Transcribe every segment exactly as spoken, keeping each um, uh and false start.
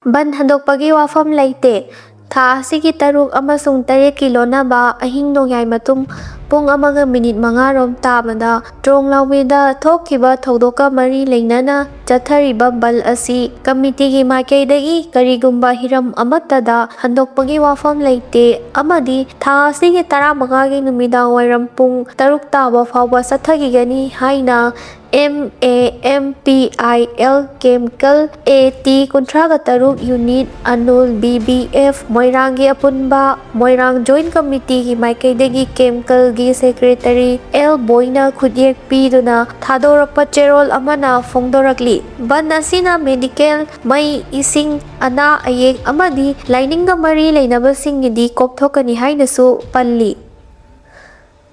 ꯕꯟ ꯍꯟꯗꯣꯛꯄꯒꯤ ꯋꯥꯐꯝ ꯂꯩꯇꯦ꯫ ꯊꯥ ꯑꯁꯤꯒꯤ ꯇꯔꯨꯛ ꯑꯃꯁꯨꯡ ꯇꯔꯦꯠꯀꯤ ꯂꯣꯟꯅꯕ ꯑꯍꯤꯡ ꯅꯣꯡꯌꯥꯏ ꯃꯇꯨꯡ ꯄꯨꯡ ꯑꯃꯒ ꯃꯤꯅꯤꯠ ꯃꯉꯥ ꯔꯣꯝ ꯇꯥꯕꯗ ꯇ꯭ꯔꯣꯡꯂꯥꯎꯕꯤꯗ ꯊꯣꯛꯈꯤꯕ ꯊꯧꯗꯣꯛꯀ ꯃꯔꯤ ꯂꯩꯅꯅ ꯆꯠꯊꯔꯤꯕ ꯕꯟ ꯑꯁꯤ ꯀꯃꯤꯇꯤꯒꯤ ꯃꯥꯏꯀꯩꯗꯒꯤ ꯀꯔꯤꯒꯨꯝꯕ ꯍꯤꯔꯝ ꯑꯃꯠꯇꯗ ꯍꯟꯗꯣꯛꯄꯒꯤ ꯋꯥꯐꯝ ꯂꯩꯇꯦ ꯑꯃꯗꯤ ꯊꯥ ꯑꯁꯤꯒꯤ ꯇꯔꯥꯃꯉꯥꯒꯤ ꯅꯨꯃꯤꯗꯥꯡ ꯋꯥꯏꯔꯝ ꯄꯨꯡ ꯇꯔꯨꯛ ꯇꯥꯕ ꯐꯥꯎꯕ ꯆꯠꯊꯈꯤꯒꯅꯤ ꯍꯥꯏꯅ M A M P I L Chemical A T ꯀꯨꯟꯊ꯭ꯔꯥꯒ ꯇꯔꯨꯛ unit Avul B B F ꯃꯣꯏꯔꯥꯡꯒꯤ ꯑꯄꯨꯟꯕ ꯃꯣꯏꯔꯥꯡ Joint Committeeꯒꯤ ꯃꯥꯏꯀꯩꯗꯒꯤ Chemicalꯒꯤ Secretary L ꯕꯣꯏꯅ ꯈꯨꯠꯌꯦꯛ ꯄꯤꯗꯨꯅ ꯊꯥꯗꯣꯔꯛꯄ ꯆꯦꯔꯣꯜ ꯑꯃꯅ ꯐꯣꯡꯗꯣꯔꯛꯂꯤ꯫ ꯕꯟ ꯑꯁꯤꯅ medical, ꯃꯩ, ꯏꯁꯤꯡ, ꯑꯅꯥ ꯑꯌꯦꯛ ꯑꯃꯗꯤ ꯂꯥꯏꯅꯤꯡꯒ ꯃꯔꯤ ꯂꯩꯅꯕꯁꯤꯡꯒꯤꯗꯤ ꯀꯣꯛꯊꯣꯛꯀꯅꯤ ꯍꯥꯏꯅꯁꯨ ꯄꯜꯂꯤ꯫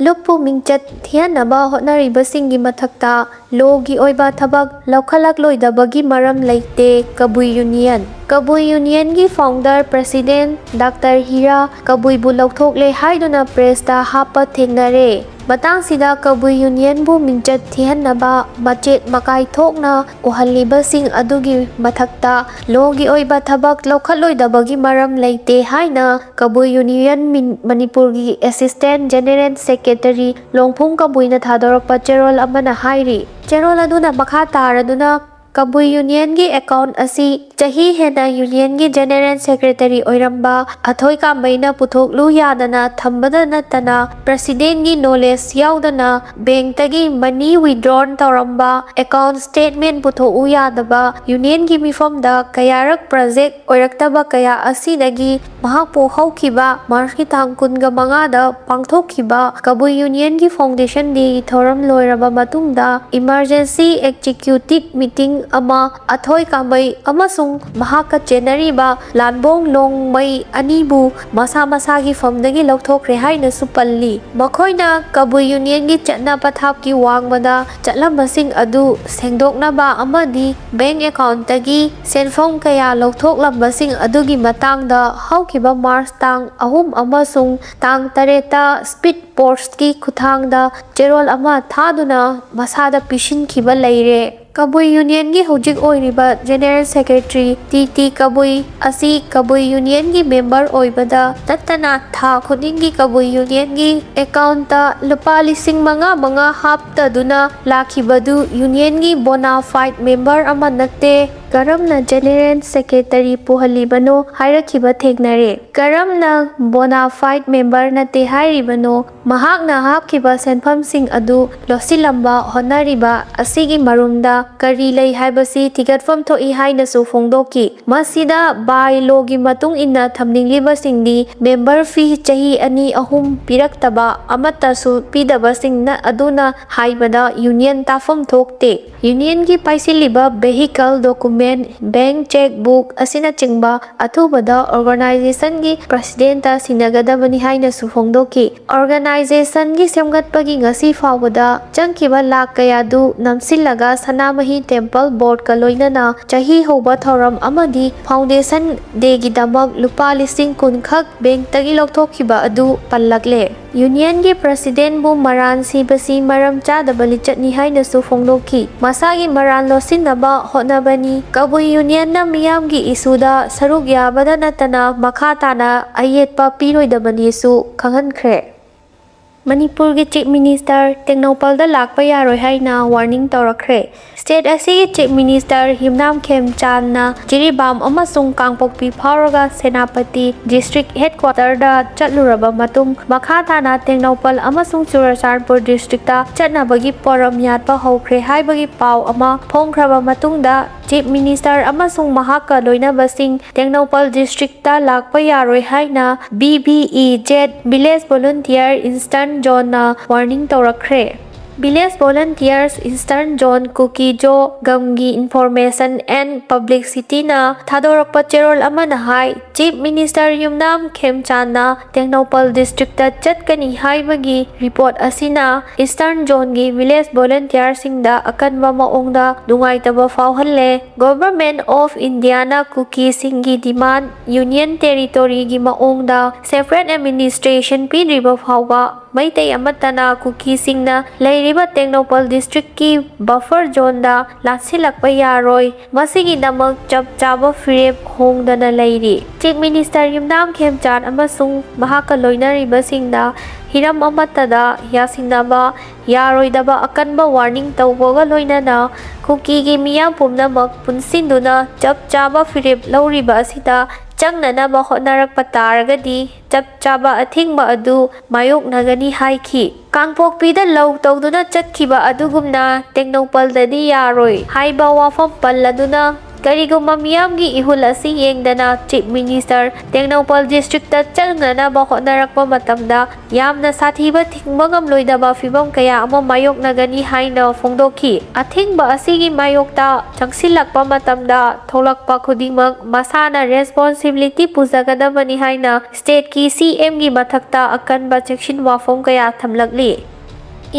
ꯂꯨꯞꯄꯨ ꯃꯤꯡꯆꯠ ꯊꯤꯍꯟꯅꯕ ꯍꯣꯠꯅꯔꯤꯕꯁꯤꯡꯒꯤ ꯃꯊꯛꯇ ꯂꯣꯒꯤ ꯑꯣꯏꯕ ꯊꯕꯛ ꯂꯧꯈꯠꯂꯛꯂꯣꯏꯗꯕꯒꯤ ꯃꯔꯝ ꯂꯩꯇꯦ, ꯀꯕꯨꯏ ꯌꯨꯅꯤꯌꯟ꯫ ꯀꯕꯨꯏ ꯌꯨꯅꯤꯌꯟꯒꯤ founder president Doctor ꯍꯤꯔꯥ ꯀꯕꯨꯏꯕꯨ ꯂꯧꯊꯣꯛꯂꯦ ꯍꯥꯏꯗꯨꯅ pressꯇ ꯍꯥꯞꯄ ꯊꯦꯡꯅꯔꯦ꯫ ꯃꯇꯥꯡꯁꯤꯗ ꯀꯕꯨꯏ ꯌꯨꯅꯤꯌꯟꯕꯨ ꯃꯤꯡꯆꯠ ꯊꯤꯍꯟꯅꯕ ꯃꯆꯦꯠ ꯃꯀꯥꯏ ꯊꯣꯛꯅ ꯎꯍꯜꯂꯤꯕꯁꯤꯡ ꯑꯗꯨꯒꯤ ꯃꯊꯛꯇ ꯂꯣꯒꯤ ꯑꯣꯏꯕ ꯊꯕꯛ ꯂꯧꯈꯠꯂꯣꯏꯗꯕꯒꯤ ꯃꯔꯝ ꯂꯩꯇꯦ ꯍꯥꯏꯅ ꯀꯕꯨꯏ ꯌꯨꯅꯤꯌꯟ ꯃꯤꯟ-, ꯃꯅꯤꯄꯨꯔꯒꯤ Assistant General Secretary ꯂꯣꯡꯐꯨꯡ ꯀꯕꯨꯏꯅ ꯊꯥꯗꯣꯔꯛꯄ ꯆꯦꯔꯣꯜ ꯑꯃꯅ ꯍꯥꯏꯔꯤ꯫ ꯆꯦꯔꯣꯜ ꯑꯗꯨꯅ ꯃꯈꯥ ꯇꯥꯔꯗꯨꯅ ꯀꯕꯨꯏ ꯌꯨꯅꯤꯌꯟꯒꯤ account ꯑꯁꯤ ꯆꯍꯤ ꯍꯦꯟꯅ ꯌꯨꯅꯤꯌꯟꯒꯤ General Secretary ꯑꯣꯏꯔꯝꯕ ꯑꯊꯣꯏ ꯀꯥꯝꯕꯩꯅ ꯄꯨꯊꯣꯛꯂꯨ ꯌꯥꯗꯅ ꯊꯝꯕꯗ ꯅꯠꯇꯅ presidentꯒꯤ knowledge ꯌꯥꯎꯗꯅ bankꯇꯒꯤ money withdrawn ꯇꯧꯔꯝꯕ, account statement ꯄꯨꯊꯣꯛꯎ ꯌꯥꯗꯕ, ꯌꯨꯅꯤꯌꯟꯒꯤ ꯃꯤꯐꯝꯗ ꯀꯌꯥꯔꯛ present ꯑꯣꯏꯔꯛꯇꯕ ꯀꯌꯥ ꯑꯁꯤꯗꯒꯤ ꯃꯍꯥꯛꯄꯨ ꯍꯧꯈꯤꯕ Marchꯀꯤ ꯇꯥꯡ ꯀꯨꯟꯒ ꯃꯉꯥꯗ ꯄꯥꯡꯊꯣꯛꯈꯤꯕ ꯀꯕꯨꯏ ꯌꯨꯅꯤꯌꯟꯒꯤ foundation dayꯒꯤ ꯊꯧꯔꯝ ꯂꯣꯏꯔꯕ ꯃꯇꯨꯡꯗ emergency executive meeting ꯑꯃ ꯑꯊꯣꯏ ꯀꯥꯃꯩ ꯑꯃꯁꯨꯡ ꯃꯍꯥꯛꯀ ꯆꯦꯟꯅꯔꯤꯕ ꯂꯥꯟꯕꯣꯡ ꯂꯣꯡꯃꯩ ꯑꯅꯤꯕꯨ ꯃꯁꯥ ꯃꯁꯥꯒꯤ ꯐꯝꯗꯒꯤ ꯂꯧꯊꯣꯛꯈ꯭ꯔꯦ ꯍꯥꯏꯅꯁꯨ ꯄꯜꯂꯤ꯫ ꯃꯈꯣꯏꯅ ꯀꯕꯨꯏ ꯌꯨꯅꯤꯌꯟꯒꯤ ꯆꯠꯅ ꯄꯊꯥꯞꯀꯤ ꯋꯥꯡꯃꯗ ꯆꯠꯂꯝꯕꯁꯤꯡ ꯑꯗꯨ ꯁꯦꯡꯗꯣꯛꯅꯕ ꯑꯃꯗꯤ bank accountꯇꯒꯤ ꯁꯦꯟꯐꯝ ꯀꯌꯥ ꯂꯧꯊꯣꯛꯂꯝꯕꯁꯤꯡ ꯑꯗꯨꯒꯤ ꯃꯇꯥꯡꯗ ꯍꯧꯈꯤꯕ March ꯇꯥꯡ ꯑꯍꯨꯝ ꯑꯃꯁꯨꯡ ꯇꯥꯡ ꯇꯔꯦꯠꯇ speed postꯀꯤ ꯈꯨꯠꯊꯥꯡꯗ ꯆꯦꯔꯣꯜ ꯑꯃ ꯊꯥꯗꯨꯅ ꯃꯁꯥꯗ ꯄꯤꯁꯤꯟꯈꯤꯕ ꯂꯩꯔꯦ꯫ ꯀꯕꯨꯏ ꯌꯨꯅꯤꯌꯟꯒꯤ ꯍꯧꯖꯤꯛ ꯑꯣꯏꯔꯤꯕ ꯖꯦꯅꯦꯔꯦꯜ ꯁꯦꯀ꯭ꯔꯦꯇꯔꯤ ꯇꯤ ꯇꯤ ꯀꯕꯨꯏ ꯑꯁꯤ ꯀꯕꯨꯏ ꯌꯨꯅꯤꯌꯟꯒꯤ ꯃꯦꯝꯕꯔ ꯑꯣꯏꯕꯗ ꯅꯠꯇꯅ ꯊꯥ ꯈꯨꯗꯤꯡꯒꯤ ꯀꯕꯨꯏ ꯌꯨꯅꯤꯌꯟꯒꯤ ꯑꯦꯀꯥꯎꯟꯇ ꯂꯨꯄꯥ ꯂꯤꯁꯤꯡ ꯃꯉꯥ ꯃꯉꯥ ꯍꯥꯞꯇꯗꯨꯅ ꯂꯥꯛꯈꯤꯕꯗꯨ ꯌꯨꯅꯤꯌꯟꯒꯤ ꯕꯣꯅꯥ ꯐꯥꯏꯗ ꯃꯦꯝꯕꯔ ꯑꯃ ꯅꯠꯇꯦ꯫ ꯀꯔꯝꯅ ꯖꯦꯅꯦꯔꯦꯜ ꯁꯦꯀ꯭ꯔꯦꯇꯔꯤ ꯄꯨꯍꯜꯂꯤꯕꯅꯣ ꯍꯥꯏꯔꯛꯈꯤꯕ ꯊꯦꯡꯅꯔꯦ꯫ ꯀꯔꯝꯅ ꯕꯣꯅꯥ ꯐꯥꯏꯗ ꯃꯦꯝꯕꯔ ꯅꯠꯇꯦ ꯍꯥꯏꯔꯤꯕꯅꯣ? ꯃꯍꯥꯛꯅ ꯍꯥꯞꯈꯤꯕ ꯁꯦꯟꯐꯝꯁꯤꯡ ꯑꯗꯨ ꯂꯣꯠꯁꯤꯜꯂꯝꯕ ꯍꯣꯠꯅꯔꯤꯕ ꯑꯁꯤꯒꯤ ꯃꯔꯨꯝꯗ ꯀꯔꯤ ꯂꯩ ꯍꯥꯏꯕꯁꯤ ꯊꯤꯒꯠꯐꯝ ꯊꯣꯛꯏ ꯍꯥꯏꯅꯁꯨ ꯐꯣꯡꯗꯣꯛꯈꯤ꯫ ꯃꯁꯤꯗ ꯕꯥꯏ ꯂꯣꯒꯤ ꯃꯇꯨꯡ ꯏꯟꯅ ꯊꯝꯅꯤꯡꯂꯤꯕꯁꯤꯡꯗꯤ ꯃꯦꯝꯕꯔ ꯐꯤ ꯆꯍꯤ ꯑꯅꯤ ꯑꯍꯨꯝ ꯄꯤꯔꯛꯇꯕ ꯑꯃꯠꯇꯁꯨ ꯄꯤꯗꯕꯁꯤꯡꯅ ꯑꯗꯨꯅ ꯍꯥꯏꯕꯗ ꯌꯨꯅꯤꯌꯟ ꯇꯥꯐꯝ ꯊꯣꯛꯇꯦ꯫ ꯌꯨꯅꯤꯌꯟꯒꯤ ꯄꯥꯏꯁꯤꯜꯂꯤꯕ vehicle document, bank cheque book ꯑꯁꯤꯅꯆꯤꯡꯕ ꯑꯊꯨꯕꯗ ꯑꯣꯔꯒꯅꯥꯏꯖꯦꯁꯟꯒꯤ ꯄ꯭ꯔꯁꯤꯗꯦꯟꯇ ꯁꯤꯟꯅꯒꯗꯕꯅꯤ ꯍꯥꯏꯅꯁꯨ ꯐꯣꯡꯗꯣꯛꯈꯤ꯫ ꯑꯣꯔꯒꯅꯥꯏꯖꯦꯁꯟꯒꯤ ꯁꯦꯝꯒꯠꯄꯒꯤ ꯉꯁꯤ ꯐꯥꯎꯕꯗ ꯆꯪꯈꯤꯕ ꯂꯥꯈ ꯀꯌꯥꯗꯨ ꯅꯝꯁꯤꯜꯂꯒ ꯁꯅꯥꯃꯍꯤ ꯇꯦꯝꯄꯜ ꯕꯣꯔꯗꯀ ꯂꯣꯏꯅꯅ ꯆꯍꯤ ꯍꯧꯕ ꯊꯧꯔꯝ ꯑꯃꯗꯤ ꯐꯥꯎꯟꯗꯦꯁꯟ ꯗꯦꯒꯤꯗꯃꯛ ꯂꯨꯄꯥ ꯂꯤꯁꯤꯡ ꯀꯨꯟ ꯈꯛ ꯕꯦꯡꯛꯇꯒꯤ ꯂꯧꯊꯣꯛꯈꯤꯕ ꯑꯗꯨ ꯄꯜꯂꯛꯂꯦ꯫ ꯌꯨꯅꯤꯌꯟꯒꯤ ꯄ꯭ꯔꯁꯤꯗꯦꯟꯕꯨ ꯃꯔꯥꯟ ꯁꯤꯕꯁꯤ ꯃꯔꯝ ꯆꯥꯗꯕ ꯂꯤꯆꯠꯅꯤ ꯍꯥꯏꯅꯁꯨ ꯐꯣꯡꯗꯣꯛꯈꯤ꯫ ꯃꯁꯥꯒꯤ ꯃꯔꯥꯟ ꯂꯣꯠꯁꯤꯟꯅꯕ ꯍꯣꯠꯅꯕꯅꯤ꯫ ꯀꯕꯨꯏ ꯌꯨꯅꯤꯌꯟꯅ ꯃꯤꯌꯥꯝꯒꯤ ꯏꯁꯨꯗ ꯁꯔꯨꯛ ꯌꯥꯕꯗ ꯅꯠꯇꯅ ꯃꯈꯥ ꯇꯥꯅ ꯑꯌꯦꯠꯄ ꯄꯤꯔꯣꯏꯗꯕꯅꯤꯁꯨ ꯈꯪꯍꯟꯈ꯭ꯔꯦ꯫ ꯃꯅꯤꯄꯨꯔꯒꯤ ꯆꯤꯐ ꯃꯤꯅꯤꯁꯇꯔ ꯇꯦꯡꯅꯧꯄꯜꯗ ꯂꯥꯛꯄ ꯌꯥꯔꯣꯏ ꯍꯥꯏꯅ ꯋꯥꯔꯅꯤꯡ ꯇꯧꯔꯛꯈ꯭ꯔꯦ꯫ ꯁ꯭ꯇꯦꯠ ꯑꯁꯤꯒꯤ ꯆꯤꯐ ꯃꯤꯅꯤꯁꯇꯔ ꯌꯨꯝꯅꯥꯝ ꯈꯦꯝꯆꯥꯟꯅ ꯖꯤꯔꯤꯕꯥꯝ ꯑꯃꯁꯨꯡ ꯀꯥꯡꯄꯣꯛꯄꯤ ꯐꯥꯎꯔꯒ ꯁꯦꯅꯥꯄꯇꯤ ꯗꯤꯁꯇ꯭ꯔꯤꯛ ꯍꯦꯗꯀ꯭ꯋꯥꯇꯔꯗ ꯆꯠꯂꯨꯔꯕ ꯃꯇꯨꯡ, ꯃꯈꯥ ꯇꯥꯅ ꯇꯦꯡꯅꯧꯄꯜ ꯑꯃꯁꯨꯡ ꯆꯨꯔꯆꯥꯟꯄꯨꯔ ꯗꯤꯁꯇ꯭ꯔꯤꯛꯇ ꯆꯠꯅꯕꯒꯤ ꯄꯣꯔꯝ ꯌꯥꯠꯄ ꯍꯧꯈ꯭ꯔꯦ ꯍꯥꯏꯕꯒꯤ ꯄꯥꯎ ꯑꯃ ꯐꯣꯡꯈ꯭ꯔꯕ ꯃꯇꯨꯡꯗ, ꯆꯤꯐ ꯃꯤꯅꯤꯁꯇꯔ ꯑꯃꯁꯨꯡ ꯃꯍꯥꯛꯀ ꯂꯣꯏꯅꯕꯁꯤꯡ ꯇꯦꯡꯅꯧꯄꯜ ꯗꯤꯁꯇ꯭ꯔꯤꯛꯇ ꯂꯥꯛꯄ ꯌꯥꯔꯣꯏ ꯍꯥꯏꯅ B V E Z, village volunteer eastern ꯖꯣꯟꯅ ꯋꯥꯔꯅꯤꯡ ꯇꯧꯔꯛꯈ꯭ꯔꯦ꯫ ꯚꯤꯂꯦꯖ ꯚꯣꯂꯨꯟꯇꯤꯌꯔꯁ ꯏꯁꯇꯔꯟ ꯖꯣꯟ, ꯀꯨꯀꯤꯖꯣ ꯒꯝꯒꯤ ꯏꯟꯐꯣꯔꯃꯦꯁꯟ ꯑꯦꯟ ꯄꯕ꯭ꯂꯤꯁꯤꯇꯤꯅ ꯊꯥꯗꯣꯔꯛꯄ ꯆꯦꯔꯣꯜ ꯑꯃꯅ ꯍꯥꯏ, ꯆꯤꯐ ꯃꯤꯅꯤꯁꯇꯔ ꯌꯨꯝꯅꯥꯝ ꯈꯦꯝꯆꯥꯟꯅ ꯇꯦꯡꯅꯧꯄꯜ ꯗꯤꯁꯇ꯭ꯔꯤꯛꯇ ꯆꯠꯀꯅꯤ ꯍꯥꯏꯕꯒꯤ ꯔꯤꯄꯣꯔꯠ ꯑꯁꯤꯅ ꯏꯁꯇꯔꯟ ꯖꯣꯟꯒꯤ ꯚꯤꯂꯦꯖ ꯚꯣꯂꯨꯟꯇꯤꯌꯔꯁꯤꯡꯗ ꯑꯀꯟꯕ ꯃꯑꯣꯡꯗ ꯅꯨꯡꯉꯥꯏꯇꯕ ꯐꯥꯎꯍꯜꯂꯦ꯫ ꯒꯣꯚꯔꯟꯃꯦꯟꯠ ꯑꯣꯐ ꯏꯟꯗꯤꯌꯥꯅ ꯀꯨꯀꯤꯁꯤꯡꯒꯤ ꯗꯤꯃꯥꯟꯗ ꯌꯨꯅꯤꯌꯟ ꯇꯦꯔꯤꯇꯣꯔꯤꯒꯤ ꯃꯑꯣꯡꯗ ꯁꯦꯄꯔꯦꯠ ꯑꯦꯗꯃꯤꯅꯤꯁꯇ꯭ꯔꯦꯁꯟ ꯄꯤꯗ꯭ꯔꯤꯕ ꯐꯥꯎꯕ ꯃꯩꯇꯩ ꯑꯃꯠꯇꯅ ꯀꯨꯀꯤꯁꯤꯡꯅ ꯂꯩꯔꯤꯕ ꯇꯦꯡꯅꯧꯄꯜ ꯗꯤꯁꯇ꯭ꯔꯤꯛꯀꯤ ꯕꯐꯔ ꯖꯣꯟꯗ ꯂꯥꯟꯁꯤꯜꯂꯛꯄ ꯌꯥꯔꯣꯏ꯫ ꯃꯁꯤꯒꯤꯗꯃꯛ ꯆꯞ ꯆꯥꯕ ꯐꯤꯔꯦꯞ ꯍꯣꯡꯗꯅ ꯂꯩꯔꯤ꯫ ꯆꯤꯐ ꯃꯤꯅꯤꯁꯇꯔ ꯌꯨꯝꯅꯥꯝ ꯈꯦꯝꯆꯥꯟ ꯑꯃꯁꯨꯡ ꯃꯍꯥꯛꯀ ꯂꯣꯏꯅꯔꯤꯕꯁꯤꯡꯅ ꯍꯤꯔꯝ ꯑꯃꯠꯇꯗ ꯌꯥꯁꯤꯟꯅꯕ ꯌꯥꯔꯣꯏꯗꯕ ꯑꯀꯟꯕ ꯋꯥꯔꯅꯤꯡ ꯇꯧꯕꯒ ꯂꯣꯏꯅꯅ ꯀꯨꯀꯤꯒꯤ ꯃꯤꯌꯥꯝ ꯄꯨꯝꯅꯃꯛ ꯄꯨꯟꯁꯤꯟꯗꯨꯅ ꯆꯞ ꯆꯥꯕ ꯐꯤꯔꯦꯞ ꯂꯧꯔꯤꯕ ꯑꯁꯤꯗ ꯆꯪꯅꯅꯕ ꯍꯣꯠꯅꯔꯛꯄ ꯇꯥꯔꯒꯗꯤ ꯆꯞ ꯆꯥꯕ ꯑꯊꯤꯡꯕ ꯑꯗꯨ ꯃꯥꯌꯣꯛꯅꯒꯅꯤ ꯍꯥꯏꯈꯤ꯫ ꯀꯥꯡꯄꯣꯛꯄꯤꯗ ꯂꯧ ꯇꯧꯗꯨꯅ ꯆꯠꯈꯤꯕ ꯑꯗꯨꯒꯨꯝꯅ ꯇꯦꯡꯅꯧꯄꯜꯗꯗꯤ ꯌꯥꯔꯣꯏ ꯍꯥꯏꯕ ꯋꯥꯐꯝ ꯄꯜꯂꯗꯨꯅ ꯀꯔꯤꯒꯨꯝꯕ ꯃꯤꯌꯥꯝꯒꯤ ꯏꯍꯨꯜ ꯑꯁꯤ ꯌꯦꯡꯗꯅ ꯆꯤꯐ ꯃꯤꯅꯤꯁꯇꯔ ꯇꯦꯡꯅꯧꯄꯜ ꯗꯤꯁꯇ꯭ꯔꯤꯛꯇ ꯆꯪꯅꯅꯕ ꯍꯣꯠꯅꯔꯛꯄ ꯃꯇꯝꯗ ꯌꯥꯝꯅ ꯁꯥꯊꯤꯕ ꯊꯤꯡꯕ ꯉꯝꯂꯣꯏꯗꯕ ꯐꯤꯚꯝ ꯀꯌꯥ ꯑꯃ ꯃꯥꯌꯣꯛꯅꯒꯅꯤ ꯍꯥꯏꯅ ꯐꯣꯡꯗꯣꯛꯈꯤ꯫ ꯑꯊꯤꯡꯕ ꯑꯁꯤꯒꯤ ꯃꯥꯌꯣꯛꯇ ꯆꯪꯁꯤꯜꯂꯛꯄ ꯃꯇꯝꯗ ꯊꯣꯛꯂꯛꯄ ꯈꯨꯗꯤꯡꯃꯛ ꯃꯁꯥꯅ ꯔꯦꯁꯄꯣꯟꯁꯤꯕꯤꯂꯤꯇꯤ ꯄꯨꯖꯒꯗꯕꯅꯤ ꯍꯥꯏꯅ ꯁ꯭ꯇꯦꯠꯀꯤ ꯁꯤ ꯑꯦꯝꯒꯤ ꯃꯊꯛꯇ ꯑꯀꯟꯕ ꯆꯦꯛꯁꯤꯟ ꯋꯥꯐꯝ ꯀꯌꯥ ꯊꯝꯂꯛꯂꯤ꯫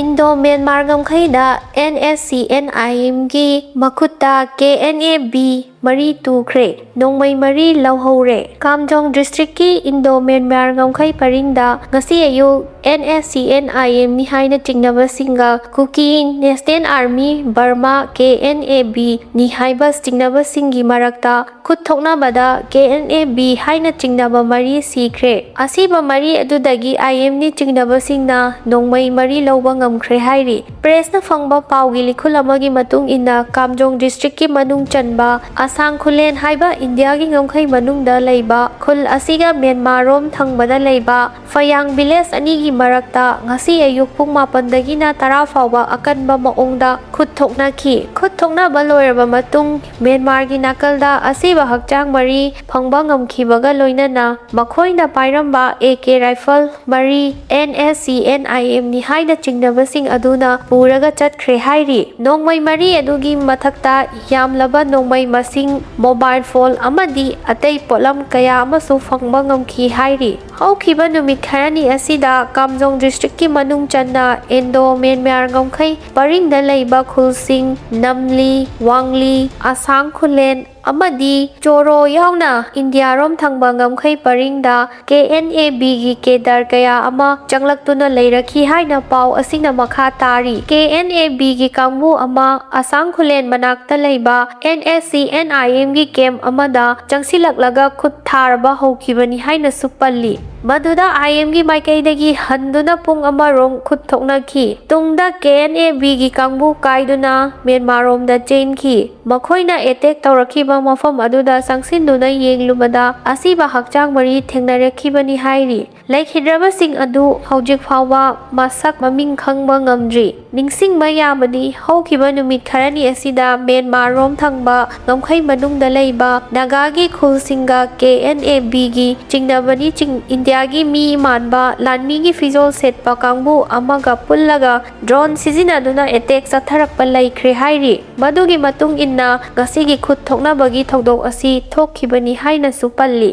ꯏꯟꯗꯣ ꯃ꯭ꯌꯥꯟꯃꯥꯔ ꯉꯝꯈꯩꯗ ꯑꯦꯟ ꯑꯦꯁ ꯁꯤ ꯑꯦꯟ ꯑꯥꯏ ꯑꯦꯝꯒꯤ ꯃꯈꯨꯠꯇ ꯀꯦ ꯑꯦꯟ ꯑꯦ ꯕꯤ ꯃꯔꯤ ꯇꯨꯈ꯭ꯔꯦ, ꯅꯣꯡꯃꯩ ꯃꯔꯤ ꯂꯧꯍꯧꯔꯦ꯫ ꯀꯥꯝꯖꯣꯡ ꯗꯤꯁꯇ꯭ꯔꯤꯛꯀꯤ ꯏꯟꯗꯣ ꯃ꯭ꯌꯥꯟꯃꯥꯔ ꯉꯝꯈꯩ ꯄꯔꯤꯡꯗ ꯉꯁꯤ ꯑꯌꯨꯛ and S C N I ꯑꯦꯝꯅꯤ ꯍꯥꯏꯅ ꯆꯤꯡꯅꯕꯁꯤꯡꯒ Kuki national army Burma K N A ꯕꯤꯅꯤ ꯍꯥꯏꯕ ꯆꯤꯡꯅꯕꯁꯤꯡꯒꯤ ꯃꯔꯛꯇ ꯈꯨꯠ ꯊꯣꯛꯅꯕꯗ ꯀꯦ ꯑꯦꯟ ꯑꯦ ꯕꯤ ꯍꯥꯏꯅ ꯆꯤꯡꯅꯕ ꯃꯔꯤ ꯁꯤꯈ꯭ꯔꯦ꯫ ꯑꯁꯤꯕ ꯃꯔꯤ ꯑꯗꯨꯗꯒꯤ ꯑꯥꯏ ꯑꯦꯝꯅꯤ ꯆꯤꯡꯅꯕꯁꯤꯡꯅ ꯅꯣꯡꯃꯩ ꯃꯔꯤ ꯂꯧꯕ ꯉꯝꯈ꯭ꯔꯦ ꯍꯥꯏꯔꯤ꯫ ꯄ꯭ꯔꯦꯁꯅ ꯐꯪꯕ ꯄꯥꯎꯒꯤ ꯂꯤꯈꯨꯜ ꯑꯃꯒꯤ ꯃꯇꯨꯡ ꯏꯟꯅ ꯀꯥꯝꯖꯣꯡ ꯗꯤꯁꯇ꯭ꯔꯤꯛꯀꯤ ꯃꯅꯨꯡ ꯆꯟꯕ ꯑꯁꯥꯡ ꯈꯨꯂꯦꯟ ꯍꯥꯏꯕ ꯏꯟꯗꯤꯌꯥꯒꯤ ꯉꯝꯈꯩ ꯃꯅꯨꯡꯗ ꯂꯩꯕ ꯈꯨꯜ ꯑꯁꯤꯒ ꯃ꯭ꯌꯥꯟꯃꯥꯔꯔꯣꯝ ꯊꯪꯕꯗ ꯂꯩꯕ ꯐꯌꯥꯡ ꯚꯤꯂꯦꯖ ꯑꯅꯤꯒꯤ ꯃꯔꯛꯇ ꯉꯁꯤ ꯑꯌꯨꯛ ꯄꯨꯡ ꯃꯥꯄꯟꯗꯒꯤꯅ ꯇꯔꯥ ꯐꯥꯎꯕ ꯑꯀꯟꯕ ꯃꯑꯣꯡꯗ ꯈꯨꯠ ꯊꯣꯛꯅꯈꯤ꯫ ꯈꯨꯠ ꯊꯣꯛꯅꯕ ꯂꯣꯏꯔꯕ ꯃꯇꯨꯡ ꯃ꯭ꯌꯥꯟꯃꯥꯔꯒꯤ ꯅꯥꯀꯜꯗ ꯑꯁꯤꯕ ꯍꯛꯆꯥꯡ ꯃꯔꯤ ꯐꯪꯕ ꯉꯝꯈꯤꯕꯒ ꯂꯣꯏꯅꯅ ꯃꯈꯣꯏꯅ ꯄꯥꯏꯔꯝꯕ ꯑꯦ ꯀꯦ ꯔꯥꯏꯐꯜ ꯃꯔꯤ, and S C N I ꯑꯦꯝꯅꯤ ꯍꯥꯏꯅ ꯆꯤꯡꯅꯕꯁꯤꯡ ꯑꯗꯨꯅ ꯄꯨꯔꯒ ꯆꯠꯈ꯭ꯔꯦ ꯍꯥꯏꯔꯤ꯫ ꯅꯣꯡꯃꯩ ꯃꯔꯤ ꯑꯗꯨꯒꯤ ꯃꯊꯛꯇ ꯌꯥꯝꯂꯕ ꯅꯣꯡꯃꯩ ꯃꯁꯤꯡ, ꯃꯣꯕꯥꯏꯜ ꯐꯣꯟ ꯑꯃꯗꯤ ꯑꯇꯩ ꯄꯣꯠꯂꯝ ꯀꯌꯥ ꯑꯃꯁꯨ ꯐꯪꯕ ꯉꯝꯈꯤ ꯍꯥꯏꯔꯤ꯫ ꯍꯧꯈꯤꯕ ꯅꯨꯃꯤꯠ ꯈꯔꯅꯤ ꯑꯁꯤꯗ ꯀꯥꯝꯖꯣꯡ ꯗꯤꯁꯇ꯭ꯔꯤꯛꯀꯤ ꯃꯅꯨꯡ ꯆꯟꯅ ꯏꯟꯗꯣ ꯃ꯭ꯌꯥꯟꯃꯥꯔ ꯉꯝꯈꯩ ꯄꯔꯤꯡꯗ ꯂꯩꯕ ꯈꯨꯜꯁꯤꯡ ꯅꯝꯂꯤ, ꯋꯥꯡꯂꯤ, ꯑꯁꯥꯡ ꯈꯨꯂꯦꯟ, ꯑꯃꯗꯤ ꯆꯣꯔꯣ ꯌꯥꯎꯅ ꯏꯟꯗꯤꯌꯥꯔꯣꯝ ꯊꯪꯕ ꯉꯝꯈꯩ ꯄꯔꯤꯡꯗ ꯀꯦ ꯑꯦꯟ ꯑꯦ ꯕꯤꯒꯤ ꯀꯦꯗꯔ ꯀꯌꯥ ꯑꯃ ꯆꯪꯂꯛꯇꯨꯅ ꯂꯩꯔꯛꯈꯤ ꯍꯥꯏꯅ ꯄꯥꯎ ꯑꯁꯤꯅ ꯃꯈꯥ ꯇꯥꯔꯤ꯫ ꯀꯦ ꯑꯦꯟ ꯑꯦ ꯕꯤꯒꯤ ꯀꯥꯡꯕꯨ ꯑꯃ ꯑꯁꯥꯡ ꯈꯨꯂꯦꯟ ꯃꯅꯥꯛꯇ ꯂꯩꯕ ꯑꯦꯟ ꯑꯦꯁ ꯁꯤ ꯑꯦꯟ ꯑꯥꯏ ꯑꯦꯝꯒꯤ ꯀꯦꯝ ꯑꯃꯗ ꯆꯪꯁꯤꯜꯂꯛꯂꯒ ꯈꯨꯠ ꯊꯥꯔꯕ ꯍꯧꯈꯤꯕꯅꯤ ꯍꯥꯏꯅꯁꯨ ꯄꯜꯂꯤ꯫ ꯃꯗꯨꯗ ꯑꯥꯏ ꯑꯦꯝꯒꯤ ꯃꯥꯏꯀꯩꯗꯒꯤ ꯍꯟꯗꯨꯅ ꯄꯨꯡ ꯑꯃꯔꯣꯝ ꯈꯨꯠ ꯊꯣꯛꯅꯈꯤ꯫ ꯇꯨꯡꯗ ꯀꯦ ꯑꯦꯟ ꯑꯦ ꯕꯤꯒꯤ ꯀꯥꯡꯕꯨ ꯀꯥꯏꯗꯨꯅ ꯃ꯭ꯌꯥꯟꯃꯥꯔꯔꯣꯝꯗ ꯆꯦꯟꯈꯤ꯫ ꯃꯈꯣꯏꯅ ꯑꯦꯇꯦꯛ ꯇꯧꯔꯛꯈꯤꯕ ꯃꯐꯝ ꯑꯗꯨꯗ ꯆꯪꯁꯤꯟꯗꯨꯅ ꯌꯦꯡꯂꯨꯕꯗ ꯑꯁꯤꯕ ꯍꯛꯆꯥꯡ ꯃꯔꯤ ꯊꯦꯡꯅꯔꯛꯈꯤꯕꯅꯤ ꯍꯥꯏꯔꯤ꯫ ꯂꯩꯈꯤꯗ꯭ꯔꯕꯁꯤꯡ ꯑꯗꯨ ꯍꯧꯖꯤꯛ ꯐꯥꯎꯕ ꯃꯁꯛ ꯃꯃꯤꯡ ꯈꯪꯕ ꯉꯝꯗ꯭ꯔꯤ꯫ ꯅꯤꯡꯁꯤꯡꯕ ꯌꯥꯕꯗꯤ ꯍꯧꯈꯤꯕ ꯅꯨꯃꯤꯠ ꯈꯔꯅꯤ ꯑꯁꯤꯗ ꯃ꯭ꯌꯥꯟꯃꯥꯔꯔꯣꯝ ꯊꯪꯕ ꯉꯝꯈꯩ ꯃꯅꯨꯡꯗ ꯂꯩꯕ ꯅꯥꯒꯥꯒꯤ ꯈꯨꯜꯁꯤꯡꯒ ꯀꯦ ꯑꯦꯟ ꯑꯦ ꯕꯤꯒꯤ ꯆꯤꯡꯅꯕꯅꯤ ꯆꯤꯡ-, ꯏꯟꯗꯤꯌꯥꯒꯤ ꯃꯤ ꯃꯥꯟꯕ ꯂꯥꯟꯃꯤꯒꯤ ꯐꯤꯖꯣꯜ ꯁꯦꯠꯄ ꯀꯥꯡꯕꯨ ꯑꯃꯒ ꯄꯨꯜꯂꯒ ꯗ꯭ꯔꯣꯟ ꯁꯤꯖꯤꯟꯅꯗꯨꯅ ꯑꯦꯇꯦꯛ ꯆꯠꯊꯔꯛꯄ ꯂꯩꯈ꯭ꯔꯦ ꯍꯥꯏꯔꯤ꯫ ꯃꯗꯨꯒꯤ ꯃꯇꯨꯡ ꯏꯟꯅ ꯉꯁꯤꯒꯤ ꯈꯨꯠ ꯊꯣꯛꯅꯕꯒꯤ ꯊꯧꯗꯣꯛ ꯑꯁꯤ ꯊꯣꯛꯈꯤꯕꯅꯤ ꯍꯥꯏꯅꯁꯨ ꯄꯜꯂꯤ꯫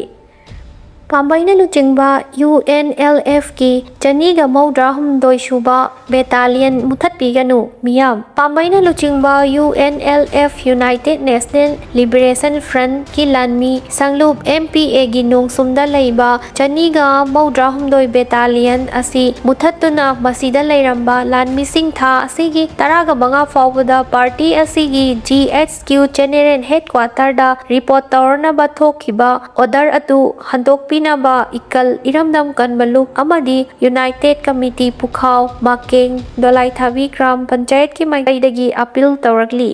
ꯄꯥꯝꯕꯩꯅ ꯂꯨꯆꯤꯡꯕ ꯌꯨ ꯑꯦꯟ ꯑꯦꯜ ꯑꯦꯐꯀꯤ ꯆꯅꯤꯒ ꯃꯧꯗ꯭ꯔꯥ ꯍꯨꯝꯗꯣꯏ ꯁꯨꯕ ꯕꯦꯇꯥꯂꯤꯌꯟ ꯃꯨꯊꯠꯄꯤꯒꯅꯨ꯫ ꯃꯤꯌꯥꯝ꯫ ꯄꯥꯝꯕꯩꯅ ꯂꯨꯆꯤꯡꯕ U N L F, United National Liberation Front ꯀꯤ ꯂꯥꯟꯃꯤ ꯁꯪꯂꯨꯞ ꯑꯦꯝ ꯄꯤ ꯑꯦꯒꯤ ꯅꯣꯡꯁꯨꯝꯗ ꯂꯩꯕ ꯆꯅꯤꯒ ꯃꯧꯗ꯭ꯔꯥ ꯍꯨꯝꯗꯣꯏ ꯕꯦꯇꯥꯂꯤꯌꯟ ꯑꯁꯤ ꯃꯨꯊꯠꯇꯨꯅ ꯃꯁꯤꯗ ꯂꯩꯔꯝꯕ ꯂꯥꯟꯃꯤꯁꯤꯡ ꯊꯥ ꯑꯁꯤꯒꯤ ꯇꯔꯥꯒ ꯃꯉꯥ ꯐꯥꯎꯕꯗ ꯄꯥꯔꯇꯤ ꯑꯁꯤꯒꯤ ꯖꯤ ꯑꯩꯆ ꯀ꯭ꯌꯨ ꯖꯦꯅꯦꯔꯦꯜ ꯍꯦꯗꯀ꯭ꯋꯥꯇꯔꯗ ꯔꯤꯄꯣꯔꯠ ꯇꯧꯔꯅꯕ ꯊꯣꯛꯈꯤꯕ ꯑꯣꯔꯗꯔ ꯑꯗꯨ ꯍꯟꯗꯣꯛꯄꯤꯅꯕ ꯏꯀꯜ ꯏꯔꯝꯗꯝ ꯀꯟꯕ ꯂꯨꯞ ꯑꯃꯗꯤ ꯌꯨꯅꯥꯏꯇꯦꯗ ꯀꯃꯤꯇꯤ ꯄꯨꯈꯥꯎ, ꯃꯥꯀꯦꯡ, ꯗꯣꯂꯥꯏꯊꯥꯕꯤ ꯒ꯭ꯔꯥꯝ ꯄꯟꯆꯥꯌꯠꯀꯤ ꯃꯥꯏꯀꯩꯗꯒꯤ ꯑꯄꯤꯜ ꯇꯧꯔꯛꯂꯤ꯫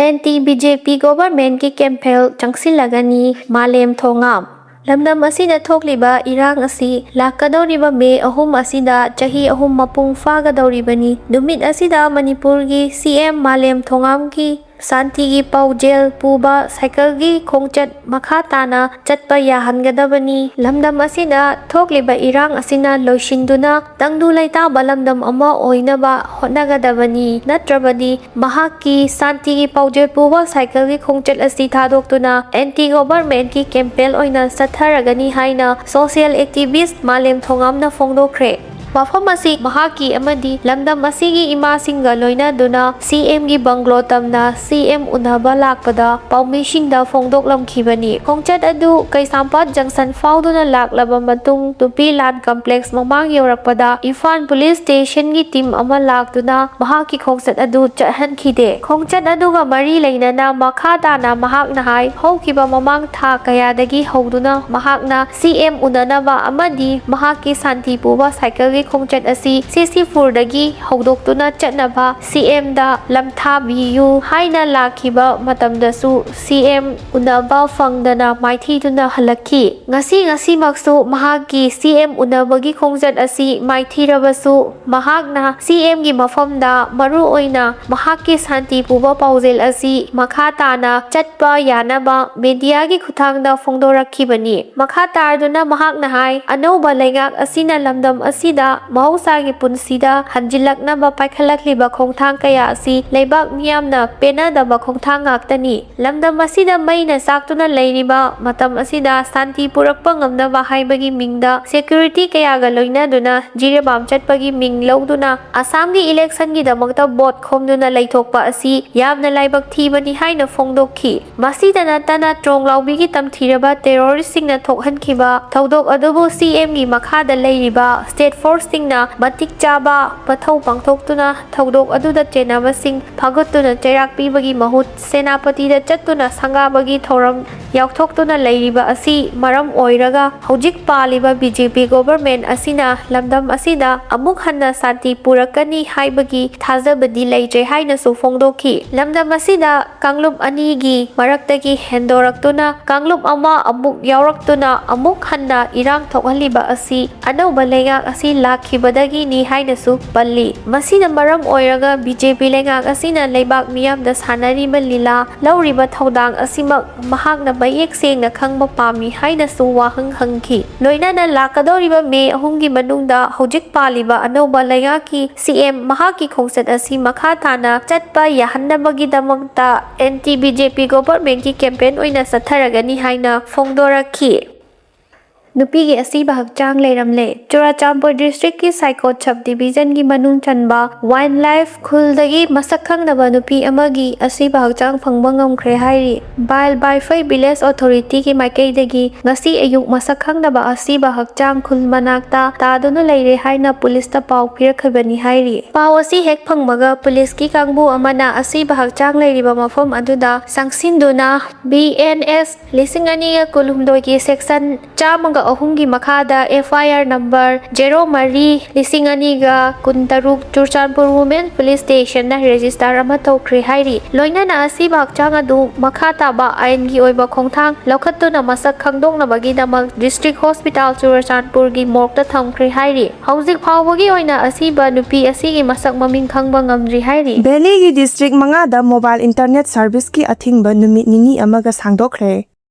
ꯑꯦꯟꯇꯤ ꯕꯤ ꯖꯦ ꯄꯤ ꯒꯣꯚꯔꯟꯃꯦꯟꯠꯀꯤ ꯀꯦꯝꯄꯦꯟ ꯆꯪꯁꯤꯜꯂꯒꯅꯤ, ꯃꯥꯂꯦꯝ ꯊꯣꯉꯥꯝ꯫ ꯂꯝꯗꯝ ꯑꯁꯤꯗ ꯊꯣꯛꯂꯤꯕ ꯏꯔꯥꯡ ꯑꯁꯤ ꯂꯥꯛꯀꯗꯧꯔꯤꯕ ꯃꯦ ꯑꯍꯨꯝ ꯑꯁꯤꯗ ꯆꯍꯤ ꯑꯍꯨꯝ ꯃꯄꯨꯡ ꯐꯥꯒꯗꯧꯔꯤꯕꯅꯤ꯫ ꯅꯨꯃꯤꯠ ꯑꯁꯤꯗ ꯃꯅꯤꯄꯨꯔꯒꯤ ꯁꯤ ꯑꯦꯝ ꯃꯥꯂꯦꯝ ꯊꯣꯉꯥꯝꯒꯤ ꯁꯥꯟꯇꯤꯒꯤ ꯄꯥꯎꯖꯦꯜ ꯄꯨꯕ ꯁꯥꯏꯀꯜꯒꯤ ꯈꯣꯡꯆꯠ ꯃꯈꯥ ꯇꯥꯅ ꯆꯠꯄ ꯌꯥꯍꯟꯒꯗꯕꯅꯤ꯫ ꯂꯝꯗꯝ ꯑꯁꯤꯗ ꯊꯣꯛꯂꯤꯕ ꯏꯔꯥꯡ ꯑꯁꯤꯅ ꯂꯣꯏꯁꯤꯟꯗꯨꯅ ꯇꯪꯗꯨ ꯂꯩꯇꯥꯕ ꯂꯝꯗꯝ ꯑꯃ ꯑꯣꯏꯅꯕ ꯍꯣꯠꯅꯒꯗꯕꯅꯤ꯫ ꯅꯠꯇ꯭ꯔꯕꯗꯤ ꯃꯍꯥꯛꯀꯤ ꯁꯥꯟꯇꯤꯒꯤ ꯄꯥꯎꯖꯦꯜ ꯄꯨꯕ ꯁꯥꯏꯀꯜꯒꯤ ꯈꯣꯡꯆꯠ ꯑꯁꯤ ꯊꯥꯗꯣꯛꯇꯨꯅ ꯑꯦꯟꯇꯤ ꯒꯣꯚꯔꯟꯃꯦꯟꯠꯀꯤ ꯀꯦꯝꯄꯦꯟ ꯑꯣꯏꯅ ꯆꯠꯊꯔꯒꯅꯤ ꯍꯥꯏꯅ ꯁꯣꯁꯤꯌꯦꯜ ꯑꯦꯛꯇꯤꯚꯤꯁꯠ ꯃꯥꯂꯦꯝ ꯊꯣꯉꯥꯝꯅ ꯐꯣꯡꯗꯣꯛꯈ꯭ꯔꯦ꯫ ꯋꯥꯐꯝ ꯑꯁꯤ ꯃꯍꯥꯛꯀꯤ ꯑꯃꯗꯤ ꯂꯝꯗꯝ ꯑꯁꯤꯒꯤ ꯏꯃꯥꯁꯤꯡꯒ ꯂꯣꯏꯅꯗꯨꯅ ꯁꯤ ꯑꯦꯝꯒꯤ ꯕꯪꯒ꯭ꯂꯣ ꯇꯝꯅ ꯁꯤ ꯑꯦꯝ ꯎꯅꯕ ꯂꯥꯛꯄꯗ ꯄꯥꯎꯃꯤꯁꯤꯡꯗ ꯐꯣꯡꯗꯣꯛꯂꯝꯈꯤꯕꯅꯤ꯫ ꯈꯣꯡꯆꯠ ꯑꯗꯨ ꯀꯩꯁꯥꯝꯄꯥꯠ ꯖꯪꯁꯟ ꯐꯥꯎꯗꯨꯅ ꯂꯥꯛꯂꯕ ꯃꯇꯨꯡ ꯅꯨꯄꯤ ꯂꯥꯟ ꯀꯝꯄ꯭ꯂꯦꯛꯁ ꯃꯃꯥꯡ ꯌꯧꯔꯛꯄꯗ ꯏꯝꯐꯥꯜ ꯄꯨꯂꯤꯁ ꯁ꯭ꯇꯦꯁꯟꯒꯤ ꯇꯤꯝ ꯑꯃ ꯂꯥꯛꯇꯨꯅ ꯃꯍꯥꯛꯀꯤ ꯈꯣꯡꯆꯠ ꯑꯗꯨ ꯆꯠꯍꯟꯈꯤꯗꯦ꯫ ꯈꯣꯡꯆꯠ ꯑꯗꯨꯒ ꯃꯔꯤ ꯂꯩꯅꯅ ꯃꯈꯥ ꯇꯥꯅ ꯃꯍꯥꯛꯅ ꯍꯥꯏ, ꯍꯧꯈꯤꯕ ꯃꯃꯥꯡ ꯊꯥ ꯀꯌꯥꯗꯒꯤ ꯍꯧꯗꯨꯅ ꯃꯍꯥꯛꯅ ꯁꯤ ꯑꯦꯝ ꯎꯅꯅꯕ ꯑꯃꯗꯤ ꯃꯍꯥꯛꯀꯤ ꯁꯥꯟꯇꯤ ꯄꯨꯕ ꯁꯥꯏꯀꯜꯒꯤ ꯈꯣꯡꯆꯠ ꯑꯁꯤ ꯁꯤꯁꯤꯄꯨꯔꯗꯒꯤ ꯍꯧꯗꯣꯛꯇꯨꯅ ꯆꯠꯅꯕ ꯁꯤ ꯑꯦꯝꯗ ꯂꯝꯊꯥꯕꯤꯌꯨ ꯍꯥꯏꯅ ꯂꯥꯛꯈꯤꯕ ꯃꯇꯝꯗꯁꯨ ꯁꯤ ꯑꯦꯝ ꯎꯅꯕ ꯐꯪꯗꯅ ꯃꯥꯏꯊꯤꯗꯨꯅ ꯍꯜꯂꯛꯈꯤ꯫ ꯉꯁꯤ ꯉꯁꯤꯃꯛꯁꯨ ꯃꯍꯥꯛꯀꯤ ꯁꯤ ꯑꯦꯝ ꯎꯅꯕꯒꯤ ꯈꯣꯡꯆꯠ ꯑꯁꯤ ꯃꯥꯏꯊꯤꯔꯕꯁꯨ, ꯃꯍꯥꯛꯅ ꯁꯤ ꯑꯦꯝꯒꯤ ꯃꯐꯝꯗ ꯃꯔꯨꯑꯣꯏꯅ ꯃꯍꯥꯛꯀꯤ ꯁꯥꯟꯇꯤ ꯄꯨꯕ ꯄꯥꯎꯖꯦꯜ ꯑꯁꯤ ꯃꯈꯥ ꯇꯥꯅ ꯆꯠꯄ ꯌꯥꯅꯕ ꯃꯦꯗꯤꯌꯥꯒꯤ ꯈꯨꯠꯊꯥꯡꯗ ꯐꯣꯡꯗꯣꯔꯛꯈꯤꯕꯅꯤ꯫ ꯃꯈꯥ ꯇꯥꯔꯗꯨꯅ ꯃꯍꯥꯛꯅ ꯍꯥꯏ, ꯑꯅꯧꯕ ꯂꯩꯉꯥꯛ ꯑꯁꯤꯅ ꯂꯝꯗꯝ ꯑꯁꯤꯗ ꯃꯍꯧꯁꯥꯒꯤ ꯄꯨꯟꯁꯤꯗ ꯍꯟꯖꯤꯜꯂꯛꯅꯕ ꯄꯥꯏꯈꯠꯂꯛꯂꯤꯕ ꯈꯣꯡꯊꯥꯡ ꯀꯌꯥ ꯑꯁꯤ ꯂꯩꯕꯥꯛ ꯃꯤꯌꯥꯝꯅ ꯄꯦꯟꯅꯗꯕ ꯈꯣꯡꯊꯥꯡ ꯉꯥꯛꯇꯅꯤ꯫ ꯂꯝꯗꯝ ꯑꯁꯤꯗ ꯃꯩꯅ ꯆꯥꯛꯇꯨꯅ ꯂꯩꯔꯤꯕ ꯃꯇꯝ ꯑꯁꯤꯗ ꯁꯥꯟꯇꯤ ꯄꯨꯔꯛꯄ ꯉꯝꯅꯕ ꯍꯥꯏꯕꯒꯤ ꯃꯤꯡꯗ ꯁꯦꯀ꯭ꯌꯨꯔꯤꯇꯤ ꯀꯌꯥꯒ ꯂꯣꯏꯅꯗꯨꯅ ꯖꯤꯔꯤꯕꯥꯝ ꯆꯠꯄꯒꯤ ꯃꯤꯡ ꯂꯧꯗꯨꯅ ꯑꯁꯥꯝꯒꯤ ꯏꯂꯦꯛꯁꯟꯒꯤꯗꯃꯛꯇ ꯚꯣꯠ ꯈꯣꯝꯗꯨꯅ ꯂꯩꯊꯣꯛꯄ ꯑꯁꯤ ꯌꯥꯝꯅ ꯂꯥꯏꯕꯛ ꯊꯤꯕꯅꯤ ꯍꯥꯏꯅ ꯐꯣꯡꯗꯣꯛꯈꯤ꯫ ꯃꯁꯤꯗ ꯅꯠꯇꯅ ꯇ꯭ꯔꯣꯡꯂꯥꯎꯕꯤꯒꯤ ꯇꯝꯊꯤꯔꯕ ꯇꯦꯔꯣꯔꯤꯁꯁꯤꯡꯅ ꯊꯣꯛꯍꯟꯈꯤꯕ ꯊꯧꯗꯣꯛ ꯑꯗꯨꯕꯨ ꯁꯤ ꯑꯦꯝꯒꯤ ꯃꯈꯥꯗ ꯂꯩꯔꯤꯕ ꯁ꯭ꯇꯦꯠ ꯐꯣꯔꯁꯁꯤꯡꯅ ꯃꯇꯤꯛ ꯆꯥꯕ ꯃꯊꯧ ꯄꯥꯡꯊꯣꯛꯇꯨꯅ ꯊꯧꯗꯣꯛ ꯑꯗꯨꯗ ꯆꯦꯟꯅꯕꯁꯤꯡ ꯐꯥꯒꯠꯇꯨꯅ ꯆꯩꯔꯥꯛ ꯄꯤꯕꯒꯤ ꯃꯍꯨꯠ ꯁꯦꯅꯥꯄꯇꯤꯗ ꯆꯠꯇꯨꯅ ꯁꯪꯒꯥꯕꯒꯤ ꯊꯧꯔꯝ ꯌꯥꯎꯊꯣꯛꯇꯨꯅ ꯂꯩꯔꯤꯕ ꯑꯁꯤ ꯃꯔꯝ ꯑꯣꯏꯔꯒ ꯍꯧꯖꯤꯛ ꯄꯥꯜꯂꯤꯕ ꯕꯤ ꯖꯦ ꯄꯤ ꯒꯣꯚꯔꯟꯃꯦꯟꯠ ꯑꯁꯤꯅ ꯂꯝꯗꯝ ꯑꯁꯤꯗ ꯑꯃꯨꯛ ꯍꯟꯅ ꯁꯥꯟꯇꯤ ꯄꯨꯔꯛꯀꯅꯤ ꯍꯥꯏꯕꯒꯤ ꯊꯥꯖꯕꯗꯤ ꯂꯩꯇ꯭ꯔꯦ ꯍꯥꯏꯅꯁꯨ ꯐꯣꯡꯗꯣꯛꯈꯤ꯫ ꯂꯝꯗꯝ ꯑꯁꯤꯗ ꯀꯥꯡꯂꯨꯞ ꯑꯅꯤꯒꯤ ꯃꯔꯛꯇꯒꯤ ꯍꯦꯟꯗꯣꯔꯛꯇꯨꯅ ꯀꯥꯡꯂꯨꯞ ꯑꯃ ꯑꯃꯨꯛ ꯌꯥꯎꯔꯛꯇꯨꯅ ꯑꯃꯨꯛ ꯍꯟꯅ ꯏꯔꯥꯡ ꯊꯣꯛꯍꯜꯂꯤꯕ ꯑꯁꯤ ꯑꯅꯧꯕ ꯂꯩꯉꯥꯛ ꯑꯁꯤ ꯂꯥꯛꯈꯤꯕꯗꯒꯤꯅꯤ ꯍꯥꯏꯅꯁꯨ ꯄꯜꯂꯤ꯫ ꯃꯁꯤꯅ ꯃꯔꯝ ꯑꯣꯏꯔꯒ ꯕꯤ ꯖꯦ ꯄꯤ ꯂꯩꯉꯥꯛ ꯑꯁꯤꯅ ꯂꯩꯕꯥꯛ ꯃꯤꯌꯥꯝꯗ ꯁꯥꯟꯅꯔꯤꯕ ꯂꯤꯂꯥ ꯂꯧꯔꯤꯕ ꯊꯧꯗꯥꯡ ꯑꯁꯤꯃꯛ ꯃꯍꯥꯛꯅ ꯃꯌꯦꯛ ꯁꯦꯡꯅ ꯈꯪꯕ ꯄꯥꯝꯃꯤ ꯍꯥꯏꯅꯁꯨ ꯋꯥꯍꯪ ꯍꯪꯈꯤ꯫ ꯂꯣꯏꯅꯅ ꯂꯥꯛꯀꯗꯧꯔꯤꯕ ꯃꯦ ꯑꯍꯨꯝꯒꯤ ꯃꯅꯨꯡꯗ ꯍꯧꯖꯤꯛ ꯄꯥꯜꯂꯤꯕ ꯑꯅꯧꯕ ꯂꯩꯉꯥꯛꯀꯤ ꯁꯤ ꯑꯦꯝ ꯃꯍꯥꯛꯀꯤ ꯈꯣꯡꯆꯠ ꯑꯁꯤ ꯃꯈꯥ ꯇꯥꯅ ꯆꯠꯄ ꯌꯥꯍꯟꯅꯕꯒꯤꯗꯃꯛꯇ ꯑꯦꯟꯇꯤ ꯕꯤ ꯖꯦ ꯄꯤ ꯒꯣꯚꯔꯟꯃꯦꯟꯠꯀꯤ ꯀꯦꯝꯄꯦꯟ ꯑꯣꯏꯅ ꯆꯠꯊꯔꯒꯅꯤ ꯍꯥꯏꯅ ꯐꯣꯡꯗꯣꯔꯛꯈꯤ꯫ ꯅꯨꯄꯤꯒꯤ ꯑꯁꯤꯕ ꯍꯛꯆꯥꯡ ꯂꯩꯔꯝꯂꯦ꯫ ꯆꯨꯔꯥꯆꯥꯟꯄꯨꯔ district ꯀꯤ ꯁꯥꯏꯀꯣꯠ sub division ꯒꯤ ꯃꯅꯨꯡ ꯆꯟꯕ ꯋꯥꯏꯟ ꯂꯥꯏꯐ ꯈꯨꯜꯗꯒꯤ ꯃꯁꯛ ꯈꯪꯗꯕ ꯅꯨꯄꯤ ꯑꯃꯒꯤ ꯑꯁꯤꯕ ꯍꯛꯆꯥꯡ ꯐꯪꯕ ꯉꯝꯈ꯭ꯔꯦ ꯍꯥꯏꯔꯤ꯫ ꯕꯥꯏꯜ ꯕꯥꯏꯐꯩ village authority ꯒꯤ ꯃꯥꯏꯀꯩꯗꯒꯤ ꯉꯁꯤ ꯑꯌꯨꯛ ꯃꯁꯛ ꯈꯪꯗꯕ ꯑꯁꯤꯕ ꯍꯛꯆꯥꯡ ꯈꯨꯜ ꯃꯅꯥꯛꯇ ꯇꯥꯗꯨꯅ ꯂꯩꯔꯦ ꯍꯥꯏꯅ ꯄꯨꯂꯤꯁꯇ ꯄꯥꯎ ꯄꯤꯔꯛꯈꯤꯕꯅꯤ ꯍꯥꯏꯔꯤ꯫ ꯄꯥꯎ ꯑꯁꯤ ꯍꯦꯛ ꯐꯪꯕꯒ ꯄꯨꯂꯤꯁꯀꯤ ꯀꯥꯡꯕꯨ ꯑꯃꯅ ꯑꯁꯤꯕ ꯍꯛꯆꯥꯡ ꯂꯩꯔꯤꯕ ꯃꯐꯝ ꯑꯗꯨꯗ ꯆꯪꯁꯤꯟꯗꯨꯅ B N S ꯂꯤꯁꯤꯡ ꯑꯅꯤꯒ ꯀꯨꯟꯍꯨꯝꯗꯣꯏꯒꯤ section ꯆꯥꯝꯃꯒ ꯑꯍꯨꯝꯒꯤ ꯃꯈꯥꯗ F I R number zero ꯃꯔꯤ ꯂꯤꯁꯤꯡ ꯑꯅꯤꯒ ꯀꯨꯟꯇꯔꯨꯛ ꯆꯨꯔꯆꯥꯟꯄꯨꯔ Women Police Station ꯅ register ꯑꯃ ꯇꯧꯈ꯭ꯔꯦ ꯍꯥꯏꯔꯤ꯫ ꯂꯣꯏꯅꯅ ꯑꯁꯤꯕ ꯍꯛꯆꯥꯡ ꯑꯗꯨ ꯃꯈꯥ ꯇꯥꯕ ꯑꯥꯏꯟꯒꯤ ꯑꯣꯏꯕ ꯈꯣꯡꯊꯥꯡ ꯂꯧꯈꯠꯇꯨꯅ ꯃꯁꯛ ꯈꯪꯗꯣꯛꯅꯕꯒꯤꯗꯃꯛ district hospital ꯆꯨꯔꯆꯥꯟꯄꯨꯔꯒꯤ morgue ꯇ ꯊꯝꯈ꯭ꯔꯦ ꯍꯥꯏꯔꯤ꯫ ꯍꯧꯖꯤꯛ ꯐꯥꯎꯕꯒꯤ ꯑꯣꯏꯅ ꯑꯁꯤꯕ ꯅꯨꯄꯤ ꯑꯁꯤꯒꯤ ꯃꯁꯛ ꯃꯃꯤꯡ ꯈꯪꯕ ꯉꯝꯗ꯭ꯔꯤ ꯍꯥꯏꯔꯤ꯫ ꯚꯦꯂꯤꯒꯤ district ꯃꯉꯥꯗ mobile internet service ꯀꯤ ꯑꯊꯤꯡꯕ ꯅꯨꯃꯤꯠ ꯅꯤꯅꯤ ꯑꯃꯒ ꯁꯥꯡꯗꯣꯛꯈ꯭ꯔꯦ꯫